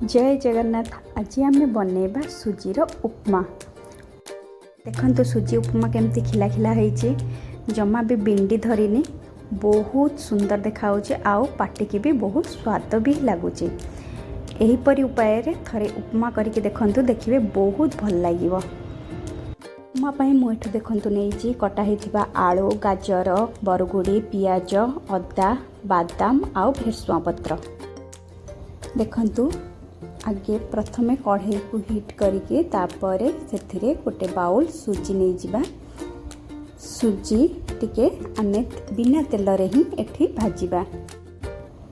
ଜୟ ଜଗନ୍ନାଥ। ଆଜି ଆମେ ବନେଇବା ସୁଜିର ଉପମା। ଦେଖନ୍ତୁ, ସୁଜି ଉପମା କେମିତି ଖିଲା ଖିଲା ହେଇଛି। ଜମା ବି ବିଣ୍ଡି ଧରିନି। ବହୁତ ସୁନ୍ଦର ଦେଖାହେଉଛି ଆଉ ପାଟିକି ବି ବହୁତ ସ୍ୱାଦ ବି ଲାଗୁଛି। ଏହିପରି ଉପାୟରେ ଥରେ ଉପମା କରିକି ଦେଖନ୍ତୁ, ଦେଖିବେ ବହୁତ ଭଲ ଲାଗିବ। ଉପମା ପାଇଁ ମୁଁ ଏଠୁ ଦେଖନ୍ତୁ ନେଇଛି କଟା ହେଇଥିବା ଆଳୁ, ଗାଜର, ବରଗୁଡ଼ି, ପିଆଜ, ଅଦା, ବାଦାମ ଆଉ ଭେସୁଆଁ ପତ୍ର। ଦେଖନ୍ତୁ, ଆଗେ ପ୍ରଥମେ କଢ଼େଇକୁ ହିଟ୍ କରିକି ତାପରେ ସେଥିରେ ଗୋଟେ ବାଉଲ୍ ସୁଜି ନେଇଯିବା। ସୁଜି ଟିକେ ଆମେ ବିନା ତେଲରେ ହିଁ ଏଠି ଭାଜିବା।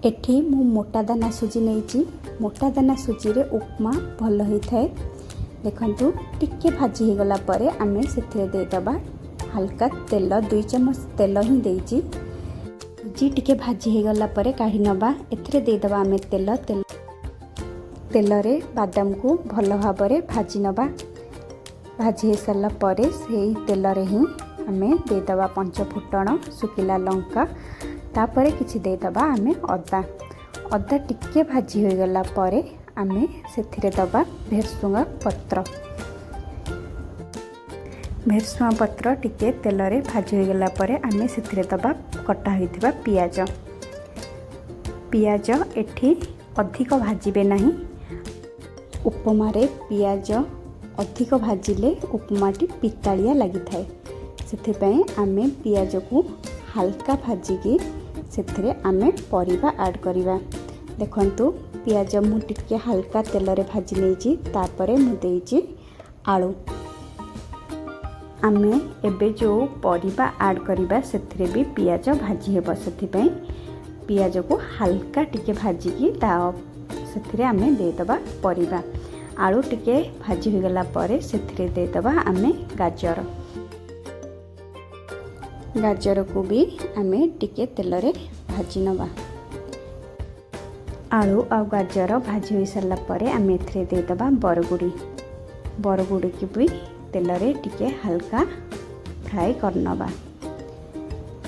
ଏଠି ମୁଁ ମୋଟା ଦାନା ସୁଜି ନେଇଛି। ମୋଟା ଦାନା ସୁଜିରେ ଉପମା ଭଲ ହେଇଥାଏ। ଦେଖନ୍ତୁ, ଟିକେ ଭାଜି ହେଇଗଲା ପରେ ଆମେ ସେଥିରେ ଦେଇଦେବା ହାଲକା ତେଲ। 2 ଚାମଚ ତେଲ ହିଁ ଦେଇଛି। ସୁଜି ଟିକେ ଭାଜି ହେଇଗଲା ପରେ କାଢ଼ି ନେବା। ଏଥିରେ ଦେଇଦେବା ଆମେ ତେଲ। ତେଲରେ ବାଦାମକୁ ଭଲ ଭାବରେ ଭାଜି ନେବା। ଭାଜି ହେଇସାରିଲା ପରେ ସେଇ ତେଲରେ ହିଁ ଆମେ ଦେଇଦେବା ପଞ୍ଚ ଫୁଟଣ, ଶୁଖିଲା ଲଙ୍କା, ତାପରେ କିଛି ଦେଇଦେବା ଆମେ ଅଦା। ଅଦା ଟିକେ ଭାଜି ହୋଇଗଲା ପରେ ଆମେ ସେଥିରେ ଦେବା ଭେରସୁଙ୍ଗା ପତ୍ର। ଭେରସୁଙ୍ଗା ପତ୍ର ଟିକେ ତେଲରେ ଭାଜି ହୋଇଗଲା ପରେ ଆମେ ସେଥିରେ ଦେବା କଟା ହୋଇଥିବା ପିଆଜ। ପିଆଜ ଏଠି ଅଧିକ ଭାଜିବେ ନାହିଁ। ଉପମାରେ ପିଆଜ ଅଧିକ ଭାଜିଲେ ଉପମାଟି ପିତାଳିଆ ଲାଗିଥାଏ। ସେଥିପାଇଁ ଆମେ ପିଆଜକୁ ହାଲକା ଭାଜିକି ସେଥିରେ ଆମେ ପରିବା ଆଡ଼୍ କରିବା। ଦେଖନ୍ତୁ, ପିଆଜ ମୁଁ ଟିକେ ହାଲକା ତେଲରେ ଭାଜି ନେଇଛି। ତାପରେ ମୁଁ ଦେଇଛି ଆଳୁ। ଆମେ ଏବେ ଯେଉଁ ପରିବା ଆଡ଼୍ କରିବା, ସେଥିରେ ବି ପିଆଜ ଭାଜି ହେବ। ସେଥିପାଇଁ ପିଆଜକୁ ହାଲକା ଟିକେ ଭାଜିକି ତା ସେଥିରେ ଆମେ ଦେଇଦେବା ପରିବା। ଆଳୁ ଟିକେ ଭାଜି ହୋଇଗଲା ପରେ ସେଥିରେ ଦେଇଦେବା ଆମେ ଗାଜର। ଗାଜରକୁ ବି ଆମେ ଟିକେ ତେଲରେ ଭାଜି ନେବା। ଆଳୁ ଆଉ ଗାଜର ଭାଜି ହୋଇସାରିଲା ପରେ ଆମେ ଏଥିରେ ଦେଇଦେବା ବରଗୁଡ଼ି। ବରଗୁଡ଼ିକୁ ବି ତେଲରେ ଟିକେ ହାଲକା ଫ୍ରାଏ କରିନେବା।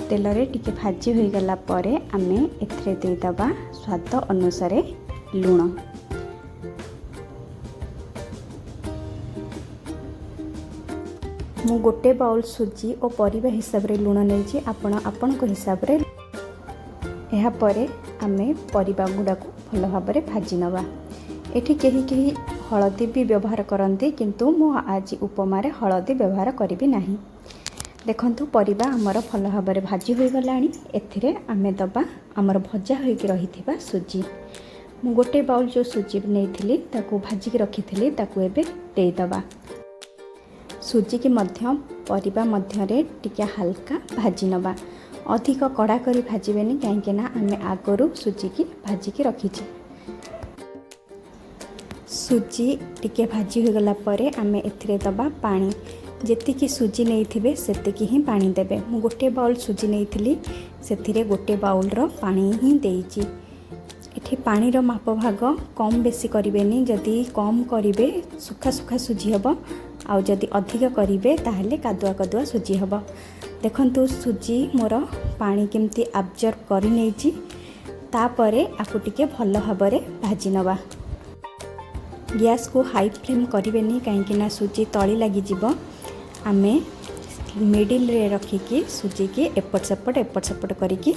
ତେଲରେ ଟିକେ ଭାଜି ହୋଇଗଲା ପରେ ଆମେ ଏଥିରେ ଦେଇଦେବା ସ୍ୱାଦ ଅନୁସାରେ ଲୁଣ। ମୁଁ ଗୋଟେ ବାଉଲ୍ ସୁଜି ଓ ପରିବା ହିସାବରେ ଲୁଣ ନେଇଛି। ଆପଣ ଆପଣଙ୍କ ହିସାବରେ। ଏହାପରେ ଆମେ ପରିବା ଗୁଡ଼ାକୁ ଭଲ ଭାବରେ ଭାଜି ନେବା। ଏଠି କେହି କେହି ହଳଦୀ ବି ବ୍ୟବହାର କରନ୍ତି, କିନ୍ତୁ ମୁଁ ଆଜି ଉପମାରେ ହଳଦୀ ବ୍ୟବହାର କରିବି ନାହିଁ। ଦେଖନ୍ତୁ, ପରିବା ଆମର ଭଲ ଭାବରେ ଭାଜି ହୋଇଗଲାଣି। ଏଥିରେ ଆମେ ଦେବା ଆମର ଭଜା ହୋଇକି ରହିଥିବା ସୁଜି। ମୁଁ ଗୋଟେ ବାଉଲ୍ ଯେଉଁ ସୁଜି ନେଇଥିଲି, ତାକୁ ଭାଜିକି ରଖିଥିଲି, ତାକୁ ଏବେ ଦେଇଦେବା। ସୁଜିକି ମଧ୍ୟ ପରିବା ମଧ୍ୟରେ ଟିକେ ହାଲକା ଭାଜି ନେବା। ଅଧିକ କଡ଼ା କରି ଭାଜିବେନି, କାହିଁକିନା ଆମେ ଆଗରୁ ସୁଜିକି ଭାଜିକି ରଖିଛେ। ସୁଜି ଟିକେ ଭାଜି ହୋଇଗଲା ପରେ ଆମେ ଏଥିରେ ଦେବା ପାଣି। ଯେତିକି ସୁଜି ନେଇଥିବେ, ସେତିକି ହିଁ ପାଣି ଦେବେ। ମୁଁ ଗୋଟିଏ ବାଉଲ୍ ସୁଜି ନେଇଥିଲି, ସେଥିରେ ଗୋଟେ ବାଉଲ୍ର ପାଣି ହିଁ ଦେଇଛି। ଏଠି ପାଣିର ମାପ ଭାଗ କମ୍ ବେଶୀ କରିବେନି। ଯଦି କମ୍ କରିବେ, ଶୁଖା ଶୁଖା ସୁଜି ହେବ, ଆଉ ଯଦି ଅଧିକ କରିବେ, ତାହେଲେ କାଦୁଆ କାଦୁଆ ସୁଜି ହେବ। ଦେଖନ୍ତୁ, ସୁଜି ମୋର ପାଣି କେମିତି ଆବଜର୍ବ କରିନେଇଛି। ତାପରେ ଆକୁ ଟିକେ ଭଲ ଭାବରେ ଭାଜି ନେବା। ଗ୍ୟାସ୍କୁ ହାଇ ଫ୍ଲେମ୍ କରିବେନି, କାହିଁକିନା ସୁଜି ତଳି ଲାଗିଯିବ। ଆମେ ମିଡ଼ିଲରେ ରଖିକି ସୁଜିକି ଏପଟ ସେପଟ ଏପଟ ସେପଟ କରିକି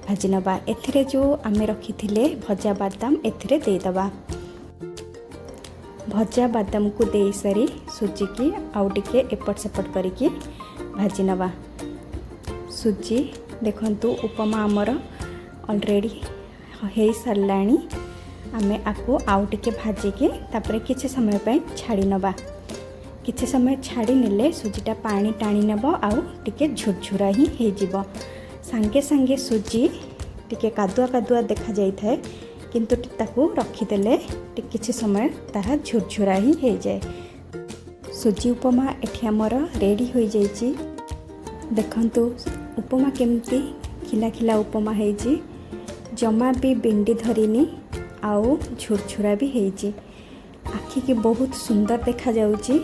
ଭାଜି ନେବା। ଏଥିରେ ଯେଉଁ ଆମେ ରଖିଥିଲେ ଭଜା ବାଦାମ, ଏଥିରେ ଦେଇଦେବା। ଭଜା ବାଦାମକୁ ଦେଇସାରି ସୁଜିକି ଆଉ ଟିକେ ଏପଟ ସେପଟ କରିକି ଭାଜି ନେବା। ସୁଜି ଦେଖନ୍ତୁ, ଉପମା ଆମର ଅଲରେଡ଼ି ହେଇସାରିଲାଣି। ଆମେ ଆକୁ ଆଉ ଟିକେ ଭାଜିକି ତାପରେ କିଛି ସମୟ ପାଇଁ ଛାଡ଼ି ନେବା। କିଛି ସମୟ ଛାଡ଼ି ନେଲେ ସୁଜିଟା ପାଣି ଟାଣି ନେବ ଆଉ ଟିକେ ଝୁରଝୁରା ହିଁ ହେଇଯିବ। ସାଙ୍ଗେ ସାଙ୍ଗେ ସୁଜି ଟିକେ କାଦୁଆ କାଦୁଆ ଦେଖାଯାଇଥାଏ, କିନ୍ତୁ ତାକୁ ରଖିଦେଲେ କିଛି ସମୟ ତାହା ଝୁରଝୁରା ହିଁ ହେଇଯାଏ। ସୁଜି ଉପମା ଏଠି ଆମର ରେଡ଼ି ହୋଇଯାଇଛି। ଦେଖନ୍ତୁ, ଉପମା କେମିତି ଖିଲା ଖିଲା ଉପମା ହେଇଛି। ଜମା ବି ବିଣ୍ଡି ଧରିନି ଆଉ ଝୁରଝୁରା ବି ହେଇଛି। ଆଖିକି ବହୁତ ସୁନ୍ଦର ଦେଖାଯାଉଛି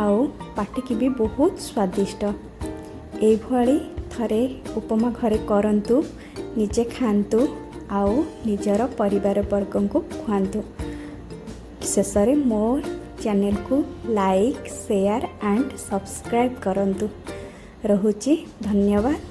ଆଉ ପାଟିକି ବି ବହୁତ ସ୍ୱାଦିଷ୍ଟ। ଏଇଭଳି ଥରେ ଉପମା ଘରେ କରନ୍ତୁ, ନିଜେ ଖାଆନ୍ତୁ ଆଉ ନିଜର ପରିବାର ବର୍ଗଙ୍କୁ ଖୁଆନ୍ତୁ। ଶେଷରେ ମୋ ଚ୍ୟାନେଲକୁ ଲାଇକ୍, ସେୟାର ଆଣ୍ଡ ସବସ୍କ୍ରାଇବ୍ କରନ୍ତୁ। ରହୁଛି, ଧନ୍ୟବାଦ।